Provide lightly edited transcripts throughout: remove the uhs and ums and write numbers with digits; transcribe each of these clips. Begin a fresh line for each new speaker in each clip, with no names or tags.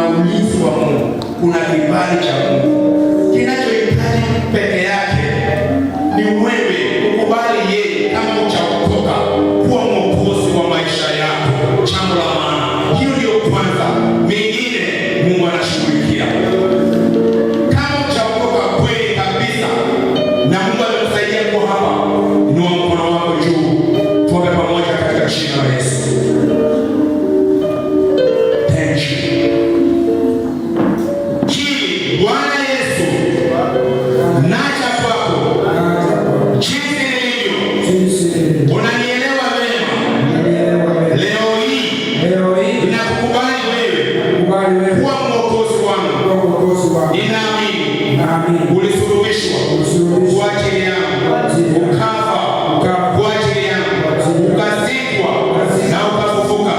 Kuna ulinzi wa Mungu, kuna kibali cha Mungu. Kinachohitaji peke yake ni wewe kukubali yeye, kama hujaokoka, kuwa mwokozi wa maisha yako. Jambo la maana, hiyo ndiyo kwanza, mengine Mungu anashughulikia. Kama hujaokoka kweli kabisa na Mungu amekusaidia kuwa hapa, inua mkono wako juu, tuombe pamoja katika jina la Yesu. Thank you. Kiri, Bwana Yesu, naja kwako jinsi nilivyo, unanielewa vema. Leo hii ninakukubali wewe kuwa mwokozi wangu. Ninaamini ulisulubishwa kwa ajili yangu, ukafa kwa ajili yangu, ukazikwa na ukafufuka.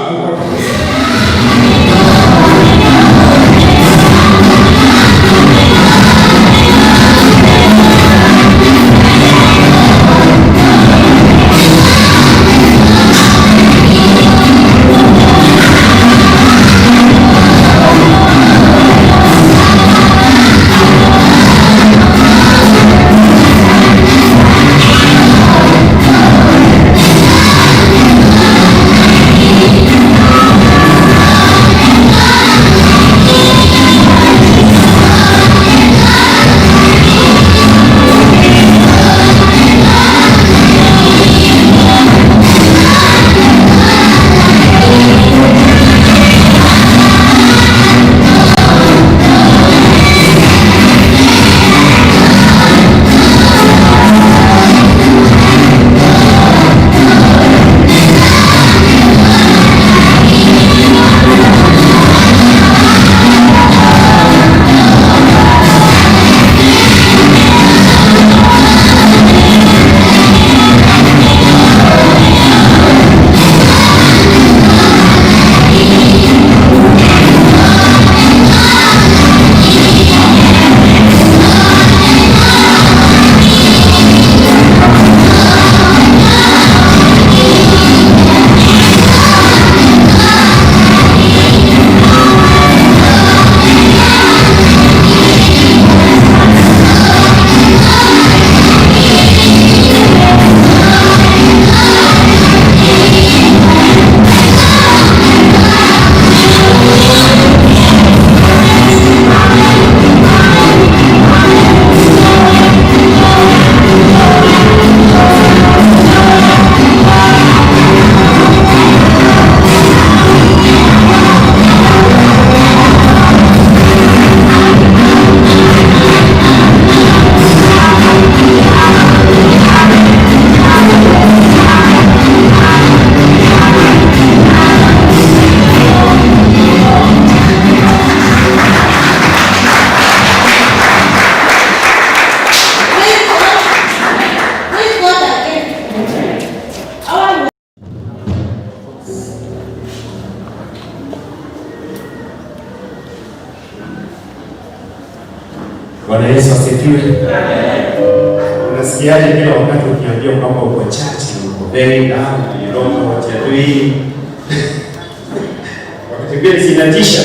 Praise God. Praise God again. Our
Bwana Yesu asifiwe. Unasikiaje kila wakati ukiambiwa kwamba uko church, uko very down, you don't know what you're doing? Wakati mwingine si inatisha.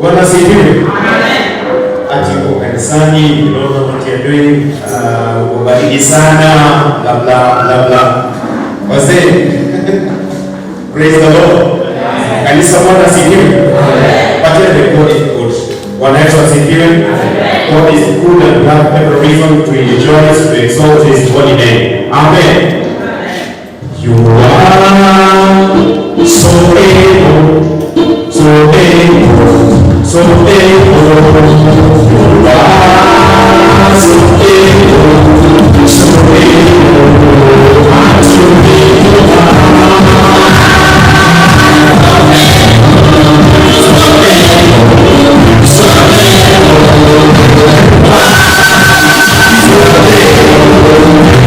Bwana asifiwe. Ati uko kanisani, you don't know what you're doing, uko baridi sana, bla bla bla bla. Wazee, praise the Lord. Kanisa, Bwana asifiwe. But the God is good. Bwana Yesu asifiwe. God is good and we have every reason to rejoice, to exalt His holy name. Amen. You are so able, so able, so able. You are so able, so able. To me you are. So able, so able.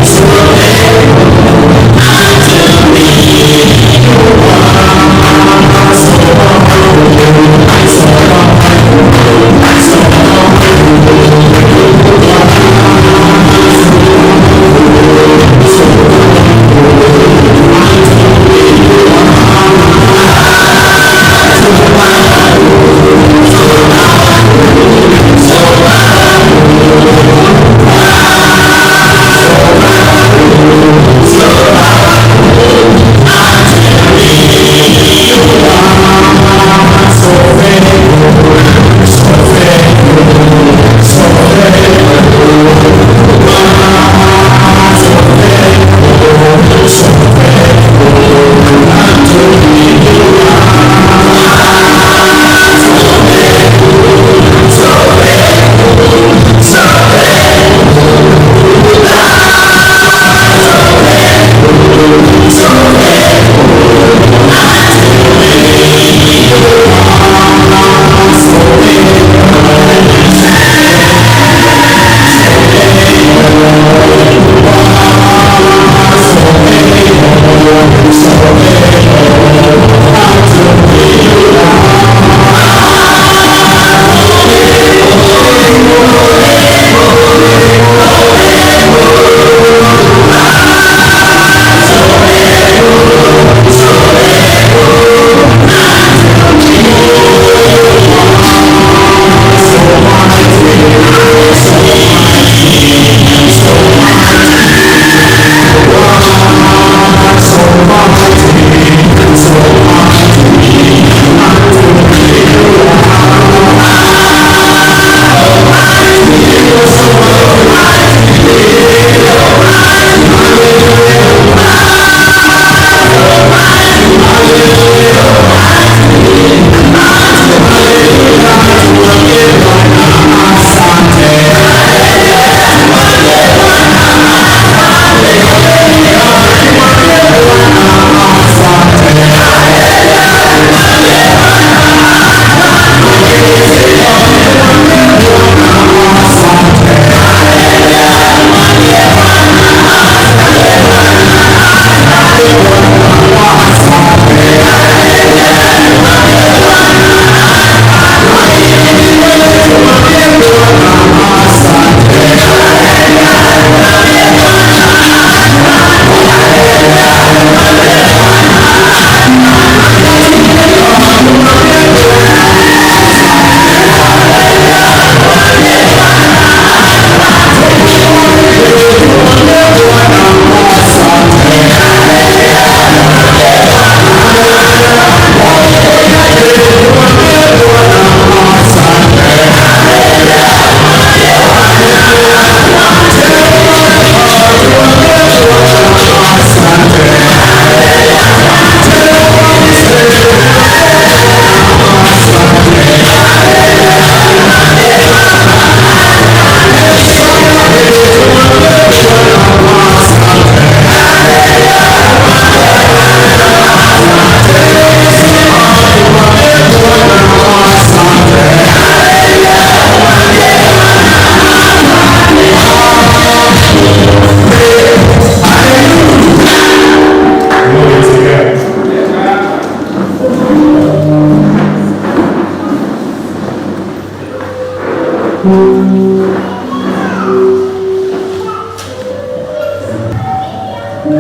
So able, unto me you are so wonderful, so wonderful, so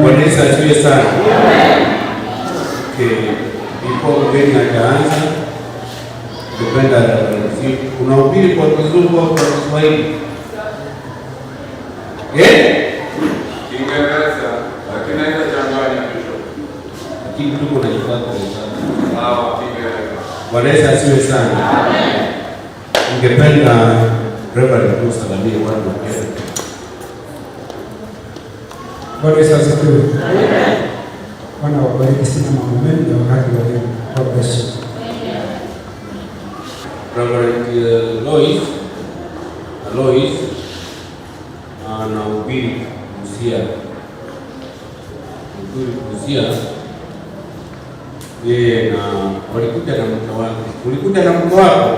Bwana Yesu asifiwe sana. Okay, before mgeni hajaanza, tungependa unahubiri kwa Kizungu au kwa Kiswahili? Eh?
Kiingereza, lakini naweza changanya, Bishop.
Lakini tuko na hifadhi kwa hifadhi.
Sawa, Kiingereza.
Bwana Yesu asifiwe sana. Ningependa Reverend tusalamie watu wa Kenya.
Bwana Yesu asifiwe. Bwana wabariki sana mambo mengi ya wakati wa leo. God bless you.
Reverend Lois anahubiri Busia. Hubiri Busia, yeye na walikuja na mke wake. Ulikuja na mke wako?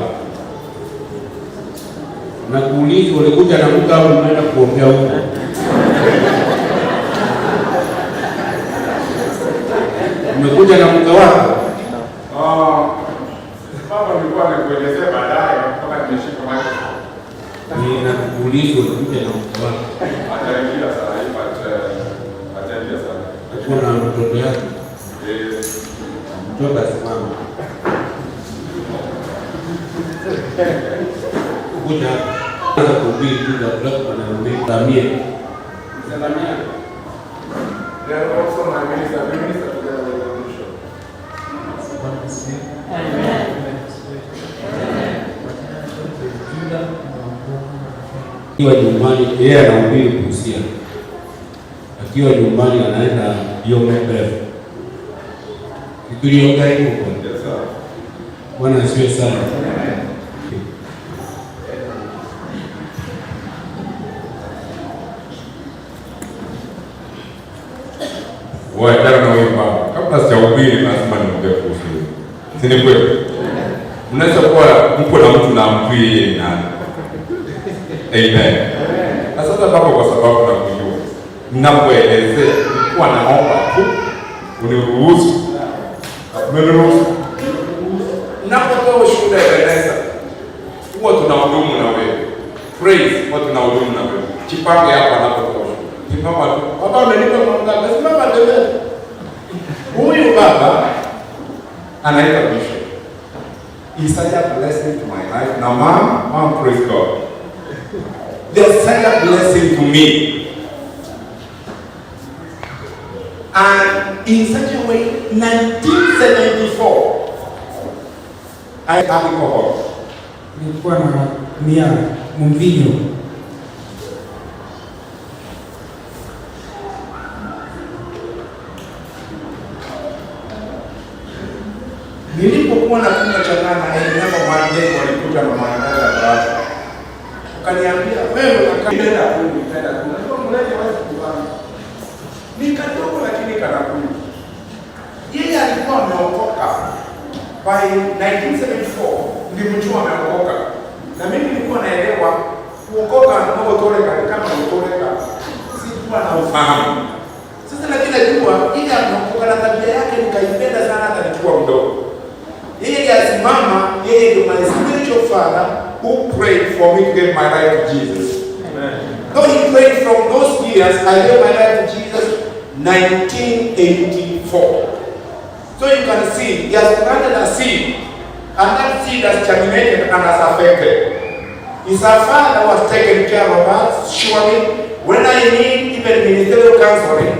Na kuuliza, ulikuja na mke au umeenda kuombea huko? Umekuja na mke wako?
Ah, baba, nilikuwa nikuelezea baadaye mpaka nimeshika microphone.
Ninakuuliza, ulikuja na mke wako?
Ataingia saa hii, but ataingia saa hii.
Uko na mtoto yake?
Eh.
Mtoto asimama. Kuja hapa. Anza kuhubiri tu za kula kwa Samia.
Salamia. They are also my minister. We minister together with the bishop.
Bwana asifiwe. Amen. Kwa jina naitwa Juda Mwambogo.
Akiwa nyumbani, yeye anahubiri Busia. Akiwa nyumbani anaenda Yomebef. Tuliongea hivyo kwa.
Yes, sir.
Bwana asifiwe sana.
Wachana na huyu baba. Kabla sijahubiri lazima niongee kuhusu hiyo. Si ni kweli? Mnaweza kuwa mko na mtu na hamjui yeye ni nani. Amen. Na sasa baba, kwa sababu nakujua, ninapoelezea nilikuwa naomba tu uniruhusu. Umeniruhusu. Ninapotoa ushuhuda Ebeneza, huwa tunahudumu na wewe. Praise, huwa tunahudumu na wewe. Jipange hapa anapotoa ushuhuda. Simama tu. Baba amenipa mamlaka. Simama tembea. Huyu baba anaitwa Bishop. He's such a blessing to my life. Now, mom, mom, praise God. They're such a blessing to me. And in such a way, 1974, I had alcohol.
Nilikuwa natumia mvinyo.
Nilipokuwa nakunywa changana, I remember one day walikuja na mwanadada brother. Ukaniambia wewe unapenda kunywa, unapenda kunywa. Unajua mlevi hawezi kufanya. Ni kadogo lakini kanakunywa. Yeye alikuwa ameokoka. By 1974 nilimjua ameokoka. Na mimi nilikuwa naelewa kuokoka na kutoleka kama kutoleka. Sikuwa na ufahamu. Sasa lakini najua ile ameokoka na tabia yake nikaipenda sana hata nikiwa mdogo. Yeye ndiye asimama, yeye ndio my spiritual father who prayed for me to give my life to Jesus. Amen. Though he prayed from those years, I gave my life to Jesus 1984. So you can see, he has planted a seed, and that seed has germinated and has affected. His father was taking care of us, surely. When I need even ministerial counseling,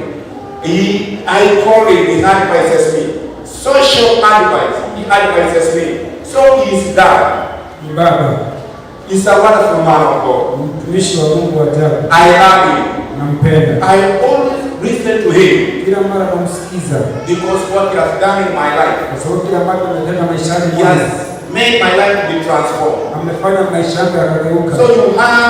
I call him, he advises me. Social advice, he advises me. So he is that.
Ni baba,
He's a wonderful man of God.
mtumishi wa Mungu wa ajabu.
I love him.
Nampenda.
I always listen to him
Kila mara namsikiza
because what he has done in my life,
kwa sababu kila ambacho ametenda maishani
he
mwangu
has made my life to be transformed.
amefanya maisha yangu yakageuka.
So you have